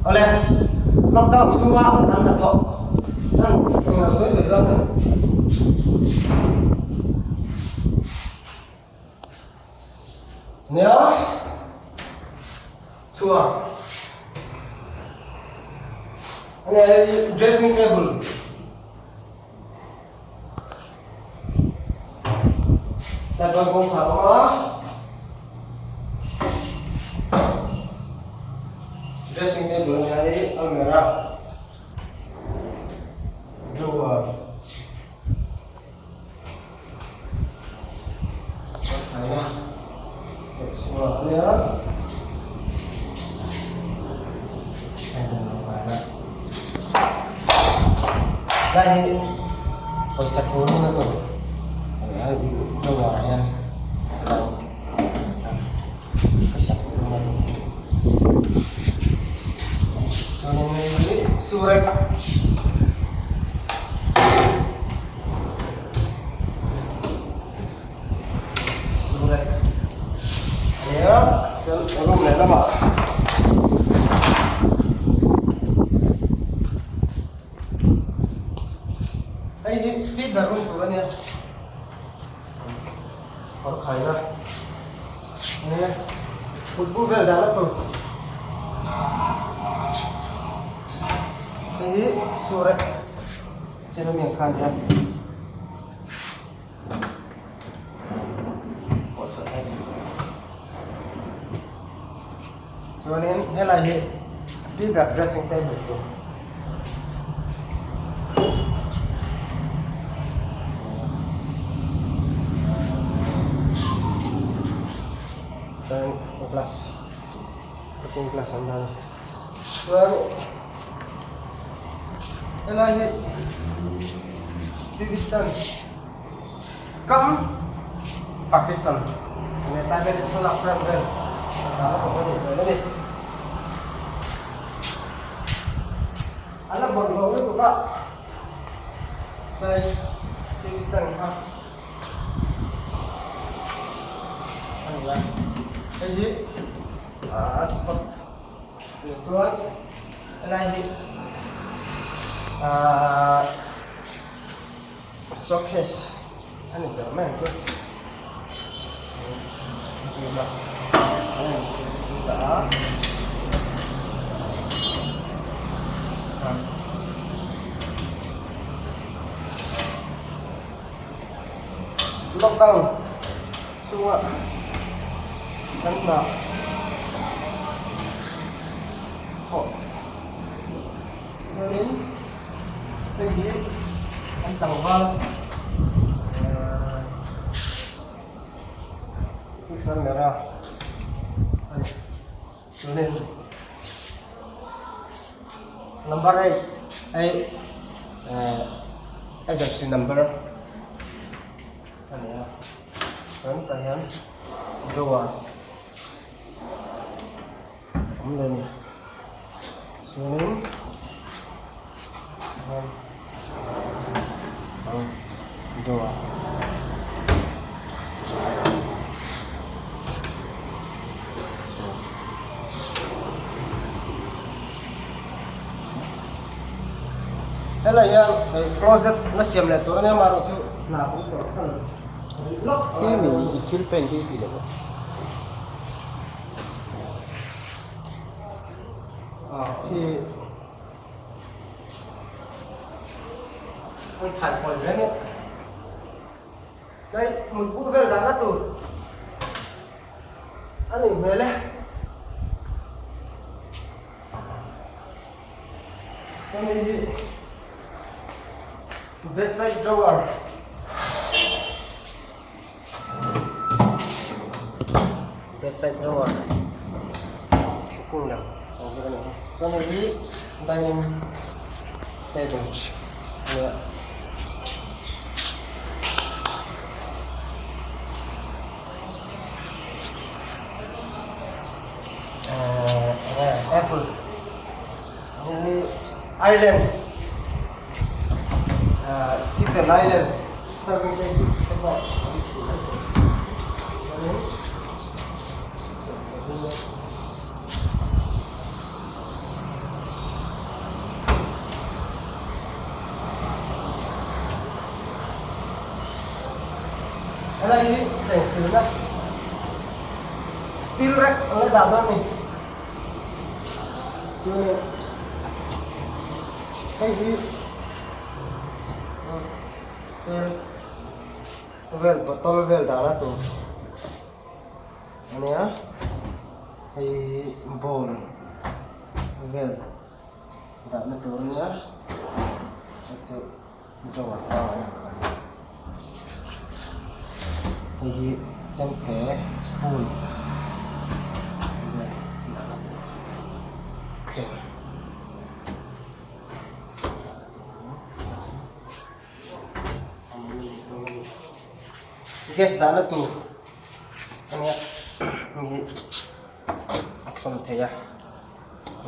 Awle, lockdown chhunga kan hnathawh hman englo sawi sawi dawn a ni. Nia, chhuak. Ania hei dressing table. Tlai chuan kawngkhar a awm a dressing table ania hei almirah drawer thaina leh chhuah ania lai hi pawisa tur na tur drawer ah hian alo pawisa tur na tur chuanin hei hi surek. Surek ania chuan room leh lamah hei hi speaker room tur ania kawr khaina ania mutbu vel dahna tur hei hi surek Chen ami ang khan hian pawh chhuah thei chuanin helai hi pi ber dressing table tur glass looking glass an dah a chuan Helai hi TV stand kam partition enge tlai vel hi thlalak frame vel a dah na tur a nih hmel a ni. A la bawlhhlawh lutuk a tlai TV stand kha a ni a hei hi a spot. Tichuan helai hi ahh showcase a ni ber mai ang chu glass a in dah a lockdown chhunga kan hna thawh chuanin hei hi an tlangval fix an ber a ani chuanin number hei hei agency number a ni a. Chuan tah hian drawer awm leh a ni chuanin hian drawer helai hian closet la siam leh tur a nia amaherawhchu hna kan chawlhsan. Khi thil pen hi tih loh a khi an thai pawl ve ni tlai mutbu vel dahna tur a nih hmel e chuan hei hi Bedside drawer Bedside drawer thingkung lam ang zir a ni hi chuan hei hi dining table a ni a. Apple Island kitchen island serving table te pawh an ti mai thei chuanin kitchen table. Helai hi thleng silna steel rack an la dah dawn a ni. Chuanin hei hi tel vel bottle vel dahna tur a nia hei hi bowl vel dahna tur a nia hei chu drawer pangngai ang kha a ni hei hi chemte spoon vel dahna tur thleng gas dahna tur a nia hei hi a thlawm thei a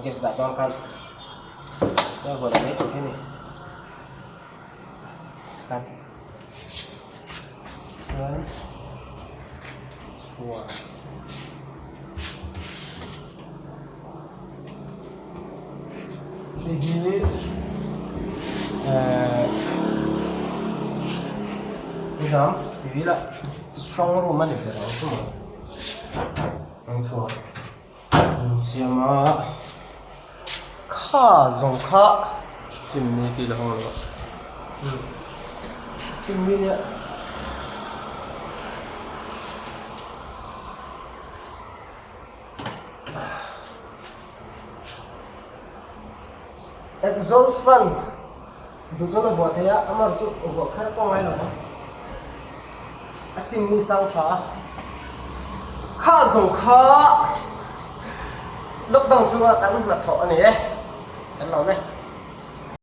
gas dah dawn khan a vawn mai tur hi a ni khan chuan chhuar. Hei hi ehh nizam tui lah strong room a ni ber ang chu maw ang chhuah an siam a kha zawng kha chimney tih la hawng lo chimney nia. Exhaust fan duh chuan a vuah thei a, amah chu a vuah kher pawh ngai lo ang. A chimney sang tha a, kha zawng kha lockdown chhunga kan hnathawh a ni e, kan lo ne.